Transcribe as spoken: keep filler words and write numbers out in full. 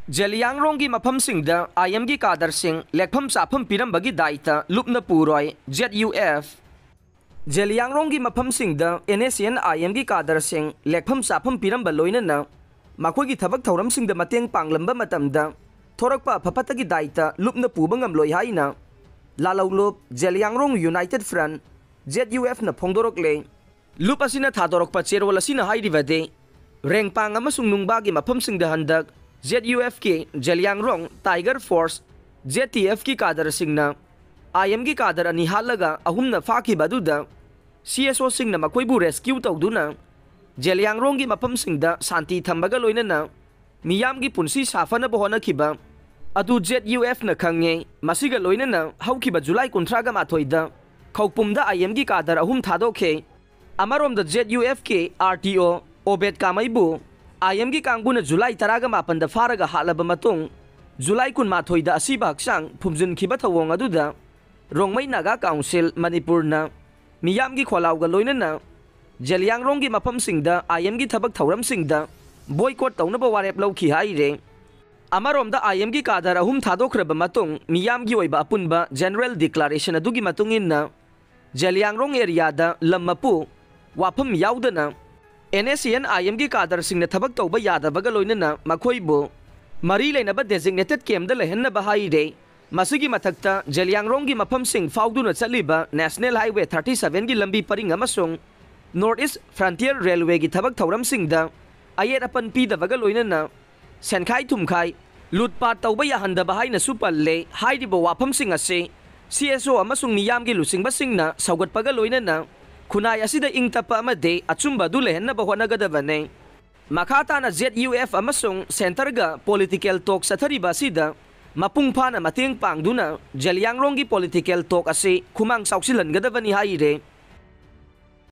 ꯖꯦꯂꯤꯌꯥꯡꯔꯣꯡꯒꯤ ꯃꯐꯝꯁꯤꯡꯗ ꯑꯥꯏ ꯑꯦꯝꯒꯤ ꯀꯥꯗꯔꯁꯤꯡ ꯂꯦꯛꯐꯝ ꯆꯥꯐꯝ ꯄꯤꯔꯝꯕꯒꯤ ꯗꯥꯏꯇ ꯂꯨꯞꯅ ꯄꯨꯔꯣꯏ, ꯖꯦꯠ ꯌꯨ ꯑꯦꯐ꯫ ꯖꯦꯂꯤꯌꯥꯡꯔꯣꯡꯒꯤ ꯃꯐꯝꯁꯤꯡꯗ ꯑꯦꯟ ꯑꯦꯁ ꯑꯦꯟ ꯑꯥꯏ ꯑꯦꯝꯒꯤ ꯀꯥꯗꯔꯁꯤꯡ ꯂꯦꯛꯐꯝ ꯆꯥꯐꯝ ꯄꯤꯔꯝꯕ ꯂꯣꯏꯅꯅ ꯃꯈꯣꯏꯒꯤ ꯊꯕꯛ ꯊꯧꯔꯝꯁꯤꯡꯗ ꯃꯇꯦꯡ ꯄꯥꯡꯂꯝꯕ ꯃꯇꯝꯗ ꯊꯣꯔꯛꯄ ꯑꯐ ꯐꯠꯇꯒꯤ ꯗꯥꯏꯇ ꯂꯨꯞꯅ ꯄꯨꯕ ꯉꯝꯂꯣꯏ ꯍꯥꯏꯅ ꯂꯥꯂꯧꯂꯨꯞ Zeliangrong united front, Z U ꯑꯦꯐꯅ ꯐꯣꯡꯗꯣꯔꯛꯂꯦ꯫ ꯂꯨꯞ ꯑꯁꯤꯅ ꯊꯥꯗꯣꯔꯛꯄ ꯆꯦꯔꯣꯜ ꯑꯁꯤꯅ ꯍꯥꯏꯔꯤꯕꯗꯤ, ꯔꯦꯡꯄꯥꯡ ꯑꯃꯁꯨꯡ ꯅꯨꯡꯕꯥꯒꯤ ꯃꯐꯝꯁꯤꯡꯗ ꯍꯟꯗꯛ ꯖꯦꯠ ꯌꯨ ꯑꯦꯐꯀꯤ Zeliangrong tiger force, Z T ꯑꯦꯐꯀꯤ ꯀꯥꯗꯔꯁꯤꯡꯅ ꯑꯥꯏ ꯑꯦꯝꯒꯤ ꯀꯥꯗꯔ ꯑꯅꯤ ꯍꯥꯠꯂꯒ ꯑꯍꯨꯝꯅ ꯐꯥꯈꯤꯕ ꯑꯗꯨꯗ ꯁꯤ ꯑꯦꯁ ꯑꯣꯁꯤꯡꯅ ꯃꯈꯣꯏꯕꯨ ꯔꯦꯁꯀ꯭ꯌꯨ ꯇꯧꯗꯨꯅ ꯖꯦꯂꯤꯌꯥꯡꯔꯣꯡꯒꯤ ꯃꯐꯝꯁꯤꯡꯗ ꯁꯥꯟꯇꯤ ꯊꯝꯕꯒ ꯂꯣꯏꯅꯅ ꯃꯤꯌꯥꯝꯒꯤ ꯄꯨꯟꯁꯤ ꯁꯥꯐꯅꯕ ꯍꯣꯠꯅꯈꯤꯕ ꯑꯗꯨ ꯖꯦꯠ ꯌꯨ ꯑꯦꯐꯅ ꯈꯪꯉꯦ꯫ ꯃꯁꯤꯒ ꯂꯣꯏꯅꯅ ꯍꯧꯈꯤꯕ ꯖꯨꯂꯥꯏ ꯀꯨꯟꯊ꯭ꯔꯥꯒ ꯃꯥꯊꯣꯏꯗ ꯈꯧꯄꯨꯝꯗ ꯑꯥꯏ ꯑꯦꯝꯒꯤ ꯀꯥꯗꯔ ꯑꯍꯨꯝ ꯊꯥꯗꯣꯛꯈꯤ꯫ ꯑꯃꯔꯣꯝꯗ ꯖꯦꯠ ꯌꯨ ꯑꯦꯐꯀꯤ ꯑꯥꯔ ꯇꯤ ꯑꯣ ꯑꯣꯕꯦꯗ ꯀꯥꯃꯩꯕꯨ ꯑꯥꯏ ꯑꯦꯝꯒꯤ ꯀꯥꯡꯕꯨꯅ ꯖꯨꯂꯥꯏ ꯇꯔꯥꯒ ꯃꯥꯄꯟꯗ ꯐꯥꯔꯒ ꯍꯥꯠꯂꯕ ꯃꯇꯨꯡ, ꯖꯨꯂꯥꯏ ꯀꯨꯟꯃꯥꯊꯣꯏꯗ ꯑꯁꯤꯕ ꯍꯛꯆꯥꯡ ꯐꯨꯝꯖꯤꯟꯈꯤꯕ ꯊꯧꯑꯣꯡ ꯑꯗꯨꯗ ꯔꯣꯡꯃꯩ ꯅꯥꯒꯥ ꯀꯥꯎꯟꯁꯤꯜ ꯃꯅꯤꯄꯨꯔꯅ ꯃꯤꯌꯥꯝꯒꯤ ꯈꯣꯜꯂꯥꯎꯒ ꯂꯣꯏꯅꯅ ꯖꯦꯂꯤꯌꯥꯡꯔꯣꯡꯒꯤ ꯃꯐꯝꯁꯤꯡꯗ ꯑꯥꯏ ꯑꯦꯝꯒꯤ ꯊꯕꯛ ꯊꯧꯔꯝꯁꯤꯡꯗ ꯕꯣꯏꯀꯣꯠ ꯇꯧꯅꯕ ꯋꯥꯔꯦꯞ ꯂꯧꯈꯤ ꯍꯥꯏꯔꯦ꯫ ꯑꯃꯔꯣꯝꯗ ꯑꯥꯏ ꯑꯦꯝꯒꯤ ꯀꯥꯗꯔ ꯑꯍꯨꯝ ꯊꯥꯗꯣꯛꯈ꯭ꯔꯕ ꯃꯇꯨꯡ ꯃꯤꯌꯥꯝꯒꯤ ꯑꯣꯏꯕ ꯑꯄꯨꯟꯕ ꯖꯦꯅꯔꯦꯜ ꯗꯤꯀ꯭ꯂꯥꯔꯦꯁꯟ ꯑꯗꯨꯒꯤ ꯃꯇꯨꯡ ꯏꯟꯅ ꯖꯦꯂꯤꯌꯥꯡꯔꯣꯡ ꯑꯦꯔꯤꯌꯥꯗ ꯂꯝ ꯃꯄꯨ, ꯋꯥꯐꯝ ꯌꯥꯎꯗꯅ ꯑꯦꯟ ꯑꯦꯁ ꯑꯦꯟ ꯑꯥꯏ ꯑꯦꯝꯒꯤ ꯀꯥꯗꯔꯁꯤꯡꯅ ꯊꯕꯛ ꯇꯧꯕ ꯌꯥꯗꯕꯒ ꯂꯣꯏꯅꯅ ꯃꯈꯣꯏꯕꯨ ꯃꯔꯤ ꯂꯩꯅꯕ ꯗꯦꯖꯤꯒꯅꯦꯇꯦꯗ ꯀꯦꯝꯗ ꯂꯩꯍꯟꯅꯕ ꯍꯥꯏꯔꯦ꯫ ꯃꯁꯤꯒꯤ ꯃꯊꯛꯇ ꯖꯦꯂꯤꯌꯥꯡꯔꯣꯡꯒꯤ ꯃꯐꯝꯁꯤꯡ ꯐꯥꯎꯗꯨꯅ ꯆꯠꯂꯤꯕ ꯅꯦꯁꯅꯦꯜ ꯍꯥꯏꯋꯦ ꯊꯥꯔꯇꯤ ꯁꯚꯦꯟꯒꯤ ꯂꯝꯕꯤ ꯄꯔꯤꯡ ꯑꯃꯁꯨꯡ ꯅꯣꯔꯠ ꯏꯁ ꯐ꯭ꯔꯟꯇꯤꯌꯔ ꯔꯦꯜꯋꯦꯒꯤ ꯊꯕꯛ ꯊꯧꯔꯝꯁꯤꯡꯗ ꯑꯌꯦꯠ ꯑꯄꯟ ꯄꯤꯗꯕꯒ ꯂꯣꯏꯅꯅ ꯁꯦꯟꯈꯥꯏ ꯊꯨꯝꯈꯥꯏ, ꯂꯨꯠꯄꯥꯠ ꯇꯧꯕ ꯌꯥꯍꯟꯗꯕ ꯍꯥꯏꯅꯁꯨ ꯄꯜꯂꯦ꯫ ꯍꯥꯏꯔꯤꯕ ꯋꯥꯐꯝꯁꯤꯡ ꯑꯁꯤ ꯁꯤ ꯑꯦꯁ ꯑꯣ ꯑꯃꯁꯨꯡ ꯃꯤꯌꯥꯝꯒꯤ ꯂꯨꯆꯤꯡꯕꯁꯤꯡꯅ ꯁꯧꯒꯠꯄꯒ ꯂꯣꯏꯅꯅ ꯈꯨꯟꯅꯥꯏ ꯑꯁꯤꯗ ꯏꯪ ꯇꯞꯄ ꯑꯃꯗꯤ ꯑꯆꯨꯝꯕ ꯑꯗꯨ ꯂꯩꯍꯟꯅꯕ ꯍꯣꯠꯅꯒꯗꯕꯅꯤ꯫ ꯃꯈꯥ ꯇꯥꯅ ꯖꯦꯠ ꯌꯨ ꯑꯦꯐ ꯑꯃꯁꯨꯡ ꯁꯦꯟꯇꯔꯒ ꯄꯣꯂꯤꯇꯤꯀꯦꯜ ꯇꯣꯛ ꯆꯠꯊꯔꯤꯕ ꯑꯁꯤꯗ ꯃꯄꯨꯡ ꯐꯥꯅ ꯃꯇꯦꯡ ꯄꯥꯡꯗꯨꯅ ꯖꯦꯂꯤꯌꯥꯡꯔꯣꯡꯒꯤ ꯄꯣꯂꯤꯇꯤꯀꯦꯜ ꯇꯣꯛ ꯑꯁꯤ ꯈꯨꯃꯥꯡ ꯆꯥꯎꯁꯤꯜꯍꯟꯒꯗꯕꯅꯤ ꯍꯥꯏꯔꯦ꯫